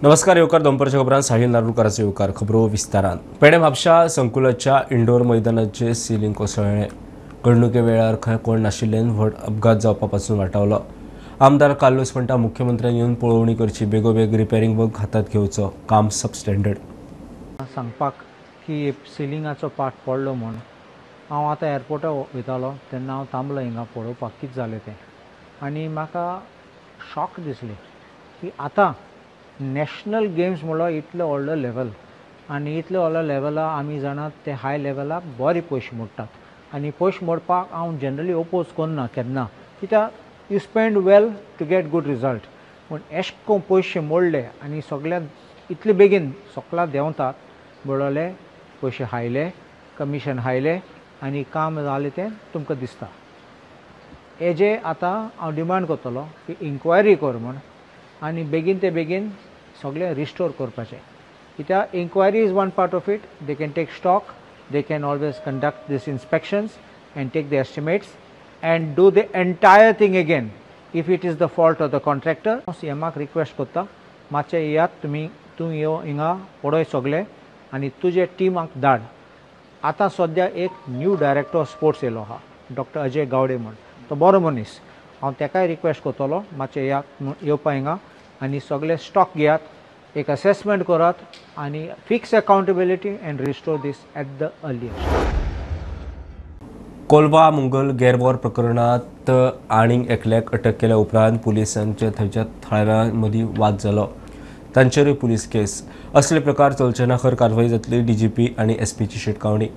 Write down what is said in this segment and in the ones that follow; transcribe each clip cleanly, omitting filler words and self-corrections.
नमस्कार येवकार दोनपारच्या खबरांत साहिल नारुलकाराचो येवकार. खबरो विस्तारान. पेडे म्हापशा संकुलाच्या इंडोर मैदानाचे सिलिंग कोसळ्ळें. घडणुके वेळार खंय कोण नाशिल्ल्यान व्हड अपघात जावपा पासून वाटावलो. आमदार कार्लोस म्हणटा मुख्यमंत्र्यान येवन पळोवणी करची, बेगोबेग रिपेरींग वर्क हातांत घेवचो, काम सबस्टँडर्ड. सांगपाक की सिलिंगाचो पार्ट पडलो म्हूण हांव आतां एअरपोर्टार वयतालो तेन्ना हांव थांबलो हिंगा पळोवपाक कितें जालें तें, आनी म्हाका शॉक दिसलें की आतां नॅशनल गेम्स म्हणल्यार इतलो व्हडलो लेवल, आनी इतलो व्हडलो लेवला आमी जाणात ते हाय लेवलाक बरे पयशे मोडटात, आनी पयशे मोडपाक हांव जनरली ओपोज करना केन्ना, कित्याक you spend well to get good result. पूण एशें करून पयशे मोडले आनी सगळ्याक इतले बेगीन सगळ्याक देंवतात म्हणले पयशे हायले, कमिशन हायले आनी काम जालें तें तुमकां दिसता. हेजे आतां हांव डिमांड करतलो की इन्क्वायरी कर म्हूण आनी बेगीन ते बेगीन सगळें रिस्टोर करपाचें, कित्याक inquiry is one part of it. They can take stock, they can always conduct this inspections and take the estimates and do the entire thing again if it is the fault of the contractor. हांव C एमाक request करता मातशें येयात तुमी, तूं यो हिंगा पळय सगळें आनी तुजे टिमाक धाड. आतां सद्या एक न्यू डायरेक्टर ऑफ स्पोर्ट्स येयलो आहा, डॉक्टर अजय गावडे म्हूण, तो बरो मनीस. हांव तेकाय रिक्वेस्ट करतलो मातशें येयात येवपा हिंगा आनी सगळे स्टॉक घेयात, एक असेसमेंट करात आनी fix accountability and restore this at the earliest. Colva Mungal गैरवार प्रकरणांत आनीक एकल्याक अटक केल्या उपरांत पुलिसांचे थंयच्या थळाव्यां मदीं वाद जालो. तांचेरूय पुलीस केस. असले प्रकार चलचे ना, खर कारवाय जातली, डीजीपी आनी एसपीची शिटकावणी.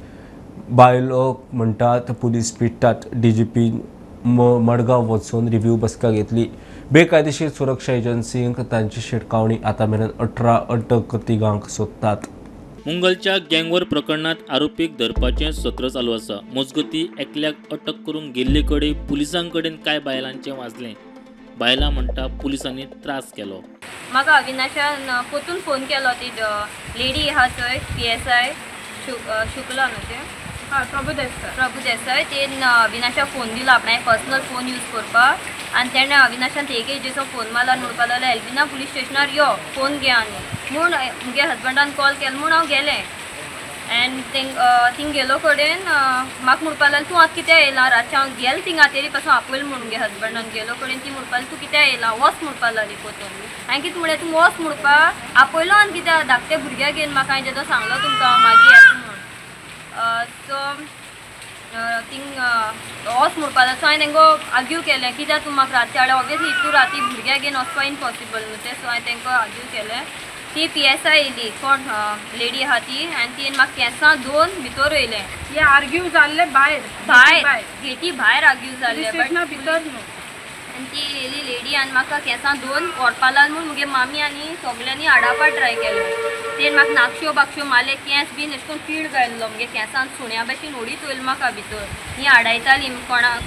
बायलो म्हणटात पुलीस पिडटात. डीजीपी मडगांव वचून रिव्ह्यू बसका घेतली. बेकायदेशीर सुरक्षा एजन्सींक तांची शिटकावणी. आतां मेरेन 18 अटक तिगांक सोदतात. मुंगलच्या गँगवॉर प्रकरणांत आरोपीक धरपाचें सत्र चालू आसा. मजगती एकल्याक अटक करूंक गेल्ले कडेन पुलिसां कडेन कांय बायलांचें वाजलें. बायलां म्हणटा पुलिसांनी त्रास केलो. म्हाका अविनाशान परतून फोन केलो, ती लेडी आहा थंय PSI Shukla न्हू तें, प्रभू देसाय, तेन अविनाशाक फोन दिलो आपणाक पर्सनल फोन यूज करपाक, आनी तेणें अविनाशान एक एजीचो फोन मारलो आनी म्हणपाक लागलो एल्बिना पुलीस स्टेशनार यो, फोन घे आनी म्हूण मुगे हजबंडान कॉल केलो म्हूण हांव गेलें. एंड थिंग गेलो कडेन म्हाका म्हणपाक लागलो तूं आतां कित्याक येयला रातचें, हांव गेलें थिंगा तेरी पासून आपयलें म्हूण मुगे हजबंडान. गेलो कडेन ती म्हणपाक लागली तूं कित्याक येयला, वच म्हणपाक लागली परतून. हांवें कितें म्हणलें तूं वच म्हणपाक आपयलो आनी कित्याक धाकटे भुरग्याक घेवन म्हाका हांवें जेदो सांगलो तुमकां मागीर येता म्हूण. सो थिंग वच म्हणपाक लागलो. सो हांवें तेंकां आर्ग्यू केलें कित्याक तूं म्हाका रातचें हाडलें, ऑब्वियसली इतू राती भुरग्याक घेवन वचपाक इम्पॉसिबल न्हू तें. सो हांवें तेंकां आर्ग्यू केलें. ती PSI येयली, कोण लेडी आहा ती, आनी तिणें म्हाका केंसां दोन भितर येयलें. हे आर्ग्यू जाल्ले भायर भायर गेटी भायर आर्ग्यू जाल्ले भितर न्हू. आनी ती येयली लेडी आनी म्हाका केंसां दोन ओडपा लागली म्हूण मुगे मामी आनी सगल्यांनी आडावपा ट्राय केलें. तेणें म्हाका नाकश्यो बाकश्यो मारले, केंस बीन अशें करून पीळ घायल्लो मुगे केंसान, सुण्या भशेन ओडीत वयलो म्हाका भितर. ही आडायताली कोणाक,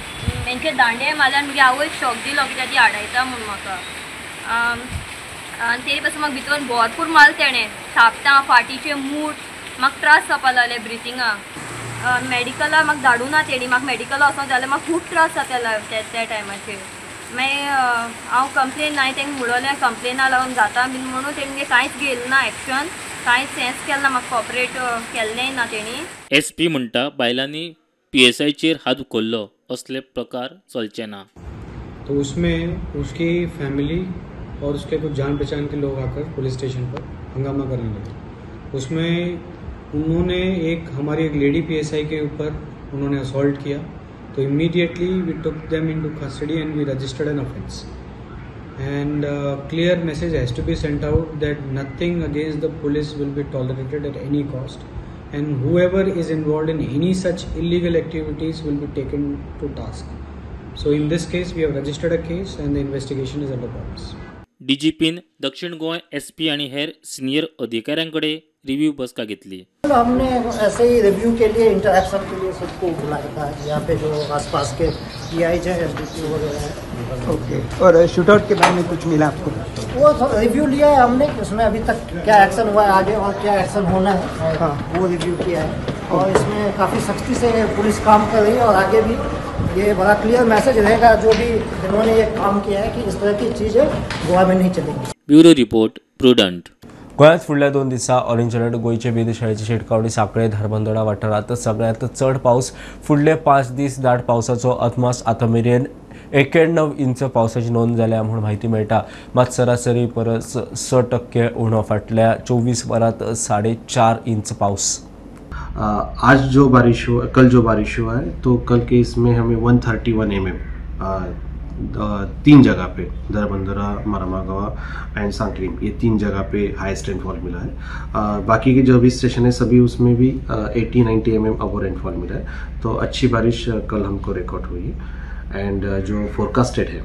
तेंचे दांडे मारले आनी मुगे आवयक शॉक दिलो कित्याक ती आडायता म्हूण म्हाका. आनी तेरी पासून म्हाका भितर भरपूर मारलें तेणें, थापटां, फाटीचे मूठ, म्हाका त्रास जावपा लागले ब्रिथिंगा. मेडिकला म्हाका धाडूं ना तेणी, म्हाका मेडिकला वचोंक जाल्यार म्हाका खूब त्रास जाताले त्या टायमाचेर. मागीर हांव कंप्लेन हांवें तांकां म्हणलें कंप्लेना लागून जाता बीन म्हणून तेणें कांयच घेतलें ना एक्शन, कांयच हेंच केलें ना, म्हाका कॉपरेट केल्लेंय ना तेणी. SP म्हणटा बायलांनी PSIचेर हात उखल्लो, असले प्रकार चलचे ना. तो उसमें उसकी फैमिली और उसके कुछ जान पहचान के लोग आकर पुलिस स्टेशन पर हंगामा करने लगे. उसमें उन्होंने एक हमारी एक लेडी PSI के ऊपर उन्होंने असॉल्ट किया. तो immediately we took them into custody and we registered an offence. And clear message has to be sent out that nothing against the police will be tolerated at any cost and whoever is involved in any such illegal activities will be taken to task. So in this case we have registered a case and the investigation is under progress. DIGIPIN दक्षिण Goa SP आणि हेर senior अधिकाऱ्यांकडे review बसका घेतली. हमने ऐसे ही review K लिए, interaction K लिए सबको बुलाया था. यहाँ पे जो आसपास के PI हैं, SDPO वगैरह हैं. ओके, और शूटआउट के बारे में कुछ मिला आपको? वो रिव्यू लिया है हमने, उसमें अभी तक क्या एक्शन हुआ है आगे और क्या एक्शन होना है, हाँ, वो रिव्यू किया है. और इसमें काफ़ी सख्ती से पुलिस काम कर रही है और आगे भी ये बड़ा क्लियर मैसेज रहेगा जो भी इन्होंने ये काम किया है कि इस तरह की चीज़ें गोवा में नहीं चलेंगी. Bureau report, Prudent. गोंयांत फुडल्या 2 दिसां ऑरेंज अलर्ट. गोंयचे वेधशाळेचे शेटकावणी सांखळे धारबांदोडा वाठारांत सगळ्यांत चड पावस. फुडले 5 दीस दाट पावसाचो अदमास. आतां मेरेन 91 इंच पावसाची नोंद जाल्या म्हूण म्हायती मेळटा. मात सरासरी परस 6% उणो. फाटल्या 24 वरांत 4.5 इंच पावस. आज जो बारिश हुआ, कल जो बारिश हुआ है, तो कल के इसमें हमें 131 mm 3 जगह पे, धारबांदोड़ा, मारामागावा एंड सांकलीम, ये 3 जगह पे हाईएस्ट रेनफॉल मिला है। बाकी के जो भी स्टेशन है सभी उसमें भी 80-90 mm अबो रेनफॉल मिला है। तो अच्छी बारिश कल हमको रिकॉर्ड हुई है। एंड जो फोरकास्टेड है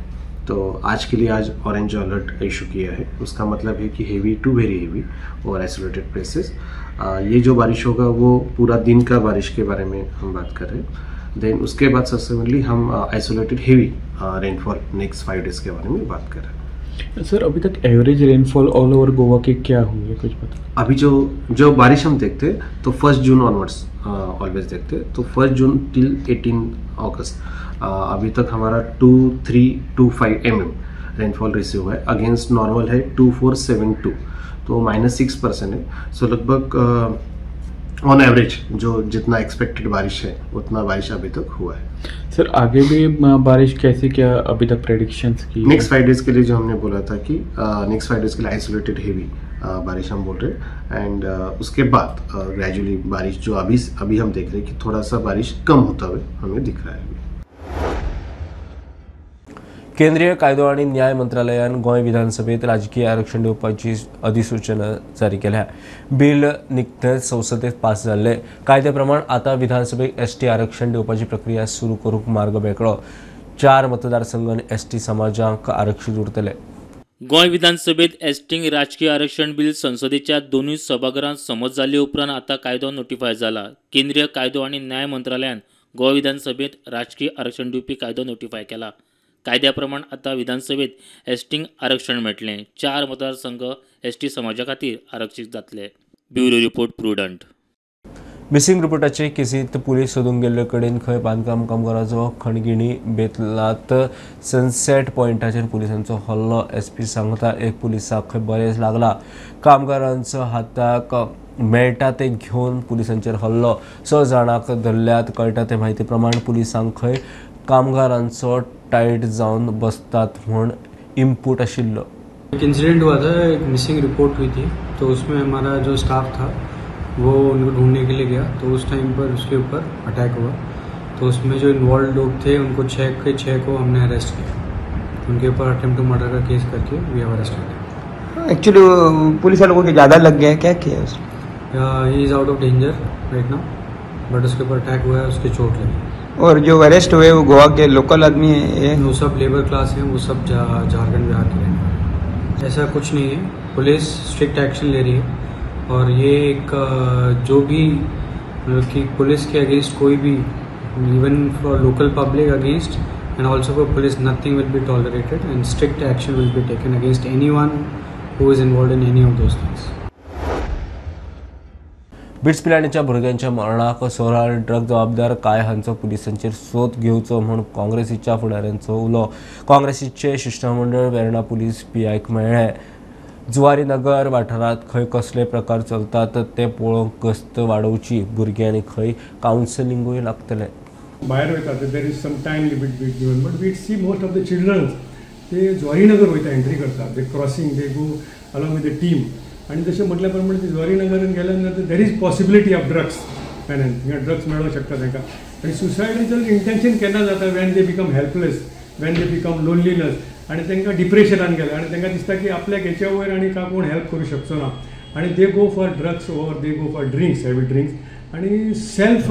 तो आज के लिए आज ऑरेंज अलर्ट इशू किया है। उसका मतलब है कि हेवी टू वेरी हेवी और आइसोलेटेड प्लेसेस। ये जो बारिश होगा वो पूरा दिन का बारिश के बारे में हम बात कर रहे हैं। Then उसके बाद सबसेक्वेंटली हम isolated heavy rainfall next 5 days के बारे में बात कर रहे हैं। सर, अभी तक average rainfall all over Goa के क्या हुई है, कुछ पता? अभी जो बारिश हम देखते हैं तो 1 जून ऑनवर्ड्स ऑलवेज देखते हैं, तो 1 जून टिल 18 अगस्त अभी तक हमारा 2325 mm रेनफॉल रिसीव हुआ है। अगेंस्ट नॉर्मल है 2472, तो -6% है। सो लगभग ऑन एवरेज जो जितना एक्सपेक्टेड बारिश है उतना बारिश अभी तक हुआ है। सर, आगे भी बारिश कैसे, क्या अभी तक प्रेडिक्शंस की? नेक्स्ट 5 डेज के लिए जो हमने बोला था कि नेक्स्ट 5 डेज के लिए आइसोलेटेड हेवी बारिश हम बोल रहे हैं। एंड उसके बाद ग्रेजुअली बारिश जो अभी अभी हम देख रहे हैं कि थोड़ा सा बारिश कम होता हुआ हमें दिख रहा है। केंद्रीय कायदो आनी न्याय मंत्रालयान गोंय विधानसभेत राजकीय आरक्षण दिवपाची अधिसूचना जारी केल्या. बिल निकतेंच संसदेत पास जाल्लें. कायद्या प्रमाण आतां विधानसभेक एसटी आरक्षण दिवपाची प्रक्रिया सुरू करूंक मार्ग मेकळो. 4 मतदारसंघांनी एसटी समाजांक आरक्षित उरतले. गोंय विधानसभेत एसटींक राजकीय आरक्षण बिल संसदेच्या दोनूय सभाघरांत संमत जाले उपरांत आतां कायदो नोटिफाय जाला. केंद्रीय कायदो आनी न्याय मंत्रालयान गोंय विधानसभेत राजकीय आरक्षण दिवपी कायदो नोटिफाय केला. कायद्या प्रमाण आतां विधानसभेत एसटींक आरक्षण मेळटलें. 4 मतदारसंघ एसटी समाजा खातीर आरक्षीत जातले. Bureau report, Prudent. Missing रिपोर्टाचे केसींत पुलीस सोदूंक गेल्ले कडेन खंय बांदकाम कामगाराचो खणगिणी बेतलात सनसेट पॉयंटाचेर पुलिसांचो हल्लो. एसपी सांगता एक पुलिसाक खंय बरेंच लागला. कामगारांचो हाताक मेळटा ते घेवन पुलिसांचेर हल्लो. 6 जाणांक धरल्यात. कळटा ते म्हायती प्रमाण पुलिसांक खंय कामगारांचो टायट जावन बसतात म्हूण इनपुट आशिल्लो. एक इंसिडेंट हुआ था, एक मिसिंग रिपोर्ट हुई थी, तो उसमें हमारा जो स्टाफ था वो उनको ढूंढने के लिए गया, तो उस टाइम पर उसके ऊपर अटैक हुआ। तो उसमें जो इन्वॉल्व लोग थे उनको 6 के 6 को हमने अरेस्ट किया। उनके ऊपर अटेम्प्ट टू मर्डर का केस करके we have arrested. Actually police वालों को ज़्यादा लग गया है, क्या किया उसने? He is out of danger right now, but उसके ऊपर अटैक हुआ है, उसकी चोट लगी। और जो अरेस्ट हुए वो गोवा के लोकल आदमी है? वो सब लेबर क्लास हैं, वो सब झारखंड बिहार के रहने वाले। ऐसा कुछ नहीं है, पुलिस स्ट्रिक्ट एक्शन ले रही है। और ये एक जो भी मतलब कि पुलिस के अगेंस्ट कोई भी, even for local public against and also for police, nothing will be tolerated and strict action will be taken against anyone who is involve in any of those things. BITS पिलानीच्या भुरग्यांच्या मरणाक सोरो आनी drug जबाबदार काय हांचो पुलिसांचेर सोद घेवचो म्हूण काँग्रेसीच्या फुडाऱ्यांचो उलो. काँग्रेसीचे शिश्टमंडळ वेर्णा पुलीस पीआयक मेळ्ळें. जुवारी नगर वाठारांत खंय कसले प्रकार चलतात ते पळोवंक गस्त वाडोवची. भुरग्यांनी खंय कावन्सिलिंगूय लागतलें. भायर वयता there is some time limit be given, but we see most of the childrens ते जुवारी नगर वयता, एंट्री करतात, they crossing, they go along with the team. आनी तशें म्हटल्या प्रमाणे ते जुवारी नगरान गेल्या नंतर there is possibility of drugs पॅनन, थिंगा ड्रग्स मेळोंक शकता तांकां. आनी सुसायडाचें इंटेन्शन केन्ना जाता, when they become helpless, when they become loneliness, आनी तांकां डिप्रेशनान गेले आनी तांकां दिसता की आपल्याक हेच्या वयर आनी काय कोण हेल्प करूं शकचो ना, आनी they go for drugs or they go for drinks, heavy drinks, आनी सेल्फ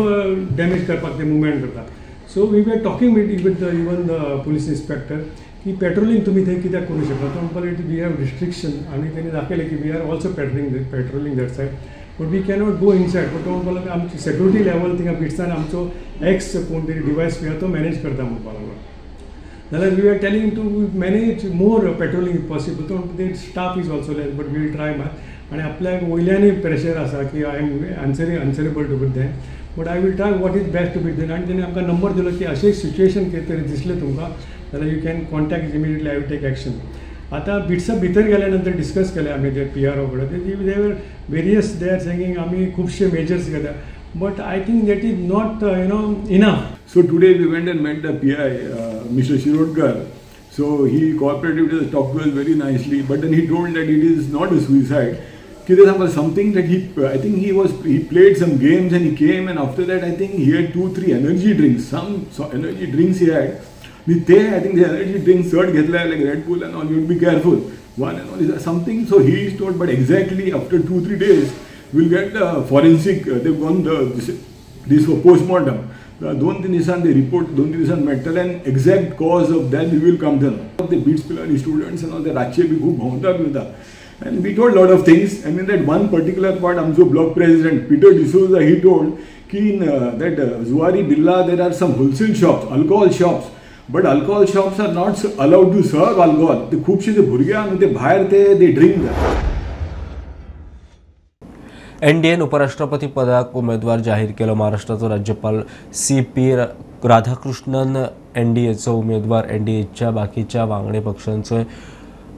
डॅमेज करपाक ते मुवमेंट करतात. So we were talking with even the police inspector की पेट्रोलिंग तुमी थंय कित्याक करूं शकता. तो म्हणपाक लागलो we have restriction, आनी तेणी दाखयलें की we are also patrolling that side, but we cannot go inside. But तो म्हणपाक लागलो आमची सेक्युरिटी लेवल थिंगा बिट्सान आमचो एक्स कोण तरी डिवायस पी तो मॅनेज करता म्हणपाक लागलो. जाल्यार we are telling to manage more patrolling if possible. तो म्हणटा staff is also less, but we will try. आनी आपल्याक वयल्यानूय प्रेशर आसा की I am answerable to be them, but I will try what is best to be done. आनी तेणी आमकां number दिलो की अशें सिच्युएशन कितें तरी दिसलें तुमकां जाल्यार you can contact immediately, I will take action. आतां बिट्सा भितर गेल्या नंतर डिस्कस केलें आमी ते पी आर ओ कडेन, they were various, they are saying आमी खुबशे मेजर्स घेता, but I think that is not you know enough. So today we went and met the PI Mister Shirodkar. So he cooperated with us, talked to us very nicely, but then he told that it is not a suicide. Something that he, I think he played some games and he came, and after that I think he had 2-3 energy drinks, some energy drinks he had. I think the energy drinks third घेतला like Red Bull and all, you would be careful. One and all is something. So he is told, but exactly after 2-3 days we'll get the forensic. They've gone this for postmortem. 2-3 दिसान ते report 2-3 दिसान मेळटले and exact cause of that we will come to know. The BITS Pilani students and all ते रातचे बी खूब भोंवता बी वता, and we told lot of things. And in that one particular part आमचो block president Peter D'Souza he told की in that Zuari Birla there are some wholesale shops, alcohol shops, but alcohol shops are not allowed to serve alcohol. ते खुबशे जे भुरगे आहा न्हू ते भायर ते they drink. एनडीएन उपराष्ट्रपती पदाक उमेदवार जाहीर केलो. महाराष्ट्राचो राज्यपाल सी.पी. राधाकृष्णन एनडीएचो उमेदवार. एनडीएच्या बाकीच्या वांगडी पक्षांचो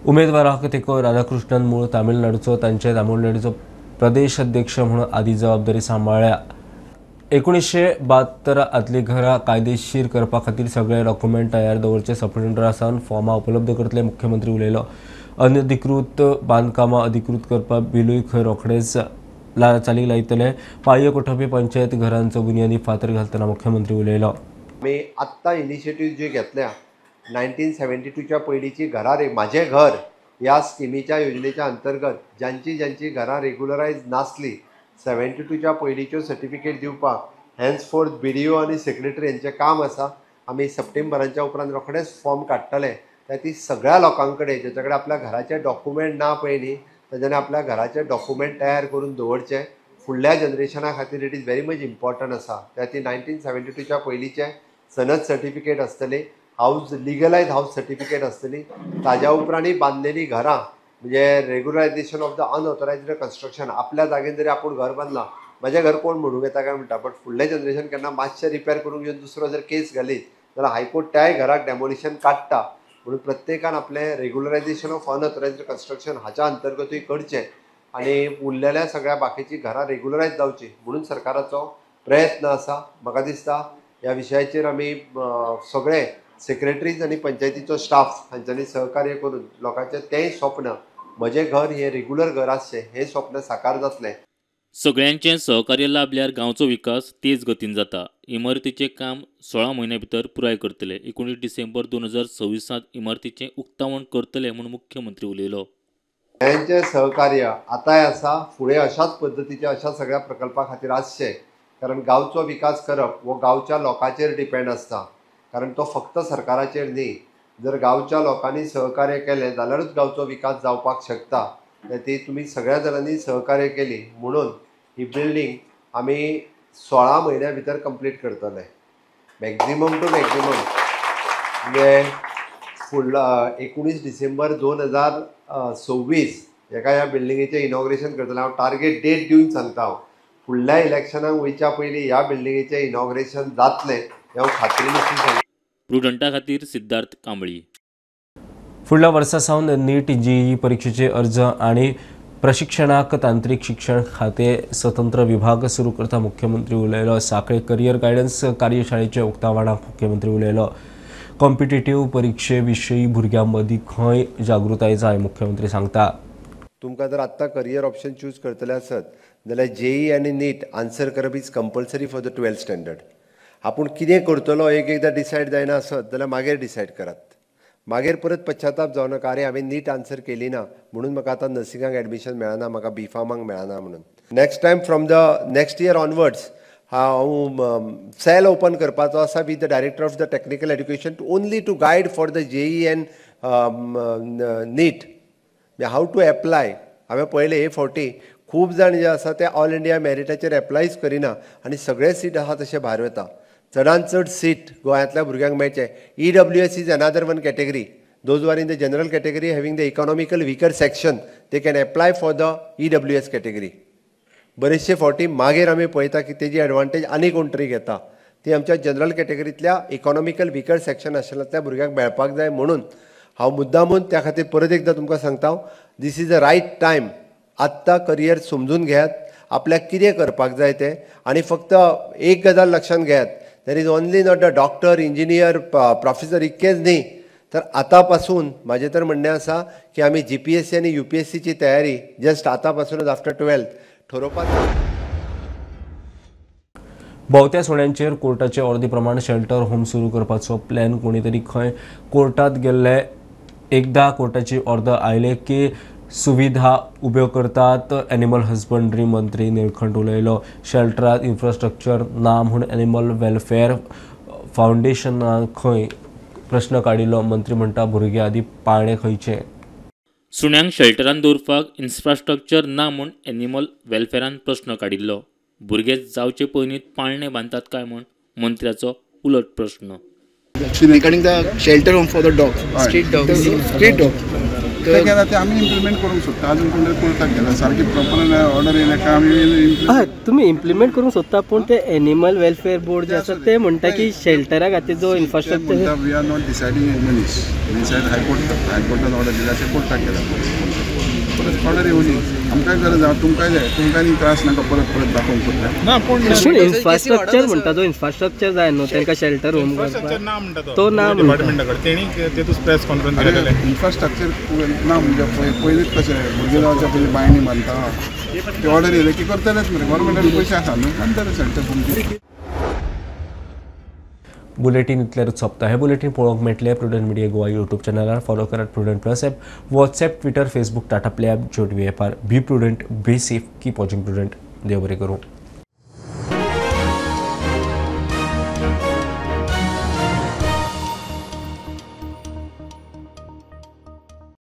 उमेदवाराक तेंको राधाकृष्णन मूळ तामिळनाडूचो, तांचे तामिळनाडूचो प्रदेश अध्यक्ष म्हणून आदी जबाबदारी सांबाळ्ळ्या. 1972 आदली घरां कायदेशीर करपा खातीर सगळे डॉक्युमेंट तयार दवरचे, सप्लिमेंटरा सावन फॉर्मां उपलब्ध करतले, मुख्यमंत्री उलयलो. अनधिकृत बांदकामां अधिकृत करपाक बिलूय खंय रोखडेच चालीक लायतले. पाळयो कोठंबी पंचायत घरांचो बुनियादी फातर घालतना मुख्यमंत्री उलयलो. आमी आत्तां इनिशिएटीव जी घेतल्या 1972च्या पयलींची घरां रे म्हाजें घर ह्या स्किमीच्या योजनेच्या अंतर्गत ज्यांची ज्यांची घरां रेगुलरायज नासली 72च्या पयलींच्यो सर्टिफिकेट दिवपाक हेन्सफोर्थ BDO आनी सेक्रेटरी हेंचें काम आसा. आमी सप्टेंबराच्या उपरांत रोखडेच फॉर्म काडटले. त्या ती सगळ्या लोकां कडेन जेच्या कडेन आपल्या घराचे डॉक्युमेंट ना पळय न्ही ताज्यान आपल्या घराचे डॉक्युमेंट तयार करून दवरचे फुडल्या जनरेशना खातीर it is very much important आसा. त्या ती 1972च्या पयलींचे सनद सर्टिफिकेट आसतली, हावज लिगलायज हावज सर्टिफिकेट आसतली, ताज्या उपरांतय बांदलेली घरां म्हणजे regularisation of the unauthorised construction. आपल्या जागेन जरी आपूण घर बांदलां, म्हाजें घर कोण म्हणूंक येता काय म्हणटा, बट फुडलें जनरेशन केन्ना मातशें रिपेर करूंक घेवन दुसरो जर केस घालीत जाल्यार हायकोर्ट त्याय घराक डेमोलिशन काडटा. म्हणून प्रत्येकान आपलें रेगुलरायजेशन ऑफ अनऑथरायज्ड कन्स्ट्रक्शन हाच्या अंतर्गतूय करचें आनी उरलेल्या सगळ्या बाकीची घरां रेगुलरायज जावची म्हणून सरकाराचो प्रयत्न आसा. म्हाका दिसता ह्या विशयाचेर आमी सगळे सेक्रेटरीज आनी पंचायतीचो स्टाफ हांच्यांनी सहकार्य करून लोकांचें तेंय स्वप्न म्हजें घर हें रेगुलर घर आसचें हें स्वप्न साकार जातलें. सगळ्यांचें सहकार्य लाभल्यार गांवचो विकास तेज गतीन जाता. इमारतीचें काम 16 म्हयन्या भितर पुराय करतले. 19 डिसेंबर 2026 इमारतीचें उक्तावण करतले म्हूण मुख्यमंत्री उलयलो. सगळ्यांचें सहकार्य आतांय आसा, फुडें अशाच पद्दतीच्या अशा सगळ्या प्रकल्पा खातीर आसचें, कारण गांवचो विकास करप हो गांवच्या लोकांचेर डिपेंड आसता, कारण तो फक्त सरकाराचेर न्ही. जर गांवच्या लोकांनी सहकार्य केलें जाल्यारूच गांवचो विकास जावपाक शकता. ती तुमी सगळ्या जाणांनी सहकार्य केली म्हणून ही बिल्डींग आमी 16 म्हयन्या भितर कंप्लीट करतले, मॅक्झिमम टू मॅक्झिमम म्हणजे फुडला 19 डिसेंबर 2026 हेका ह्या बिल्डिंगेचें इनॉग्रेशन करतलें. हांव टार्गेट डेट दिवन सांगता, हांव फुडल्या इलेक्शनाक वयच्या पयलीं ह्या बिल्डिंगेचें इनॉग्रेशन जातलें हें हांव खात्रीन सांगता. प्रुडंटा खातीर सिद्धार्थ कांबळी. फुडल्या वर्सा सावन नीट जीई परीक्षेचे अर्ज आनी प्रशिक्षणाक तांत्रिक शिक्षण खाते स्वतंत्र विभाग सुरू करता, मुख्यमंत्री उलयलो. साखळे करियर गायडन्स कार्यशाळेच्या उक्तावणाक मुख्यमंत्री उलयलो. कॉम्पिटेटिव्ह परीक्षे विशीं भुरग्यां मदीं खंय जागृताय जाय, मुख्यमंत्री सांगता. तुमकां जर आत्तां करियर ऑप्शन चूज करतले आसत जाल्यार जेई आनी नीट आन्सर करप is compulsory for the 12th standard. आपूण कितें करतलो एक एकदां डिसायड जायना आसत जाल्यार मागीर डिसायड करात, मागीर परत पश्चाताप जावं नाका, अरे हांवें नीट आन्सर केली ना म्हणून म्हाका आतां नर्सिंगाक एडमिशन मेळना, म्हाका बी फार्माक मेळना म्हणून. Next time from the next year onwards हांव सेल ओपन करपाचो आसा with the director of the technical education only to guide for the JEE and NEET how to apply. हांवें पळयलें हे फावटी खूब जाण जे आसा ते ऑल इंडिया मॅरिटाचेर एप्लायच करिना आनी सगळे सीट आसा तशे भायर वता. चडान चड सीट गोंयांतल्या भुरग्यांक मेळचें. EWS is another one category. Those who are in the general category having the economical weaker section they can apply for the EWS category. बरेचशे फावटी मागीर आमी पळयता की तेजी एडवांटेज आनी कोण तरी घेता, ती आमच्या जनरल कॅटेगरींतल्या इकॉनॉमिकल विकर सेक्शन आशिल्ल्या भुरग्यांक मेळपाक जाय म्हणून हांव मुद्दामून त्या खातीर परत एकदां तुमकां सांगता, this is a right time. आत्तां करियर समजून घेयात, आपल्याक कितें करपाक जाय तें. आनी फक्त एक गजाल लक्षांत घेयात, there is only not a doctor, engineer, professor इतकेंच न्ही, तर आतां पासून म्हाजें तर म्हणणें आसा की आमी GPSC आनी UPSCची तयारी जस्ट आतां पासूनच आफ्टर 12th ठरोवपाक. भोवत्या सुण्यांचेर कोर्टाचे ऑर्दी प्रमाण शेल्टर होम सुरू करपाचो प्लॅन कोणी तरी खंय कोर्टात गेल्ले. एकदा कोर्टाची ऑर्दर आयले की सुविधा उब्यो करतात. एनिमल हजबंड्री मंत्री निळखंठ उलयलो. शेल्टरात इन्फ्रास्ट्रक्चर ना म्हूण एनिमल वेलफेअर फावंडेशनान खंय प्रश्न काडिल्लो. मंत्री म्हणटा भुरगे आदी पाळणे खंयचे. सुण्यांक शेल्टरान दवरपाक इन्फ्रास्ट्रक्चर ना म्हूण एनिमल वेलफेअरान प्रश्न काडिल्लो. भुरगे जावचे पयलीं पाळणे बांदतात काय म्हूण मंत्र्याचो उलट प्रश्न. Regarding the shelter home for the dogs, street dogs, street dogs. ते आमी इम्प्लिमेंट करूंक सोदता. अजून कोण तरी कोर्टाक गेला, सारकी प्रॉपर ऑर्डर येयल्या काय आमी. हय, तुमी इम्प्लिमेंट करूंक सोदता, पूण ते एनिमल वेलफेअर बोर्ड जे आसा ते म्हणटा की शेल्टरा खातीर जो infrastructure. We are not deciding मनीस डिसायड हायकोर्ट, हायकोर्टान ऑर्डर दिल्या ते कोर्टाक गेला. परत ऑर्डर येवनी आमकांय गरज आसा, तुमकांय जाय, तुमकां न्ही त्रास नाका परत परत दाखोवंक पडटा ना. पूण इन्फ्रास्ट्रक्चर म्हणटा, जो इन्फ्रास्ट्रक्चर जाय न्हू तांकां शेल्टर होम करपाक, तो ना डिपार्टमेंटा कडेन. तेणी तेतूच प्रेस कॉन्फरन्स केलेलें. इन्फ्रास्ट्रक्चर ना म्हणजे पयलींच कशें भुरगीं जावच्या पयलीं बांयणी बांदता, ते ऑर्डर येयले की करतलेच मरे. गव्हर्मेंटान पयशे आसा न्हू, बांदतले शेल्टर होम. बुलेटीन इतल्यारूच सोंपता. हे बुलेटीन पळोवंक मेळटलें प्रुडंट मिडिया गोवा यूट्यूब चॅनलार. फॉलो करात Prudent Plus app, WhatsApp, Twitter, Facebook, Tata Play app, Jio TV ॲपार. Be prudent, be safe, keep watching Prudent. देव बरें करूं.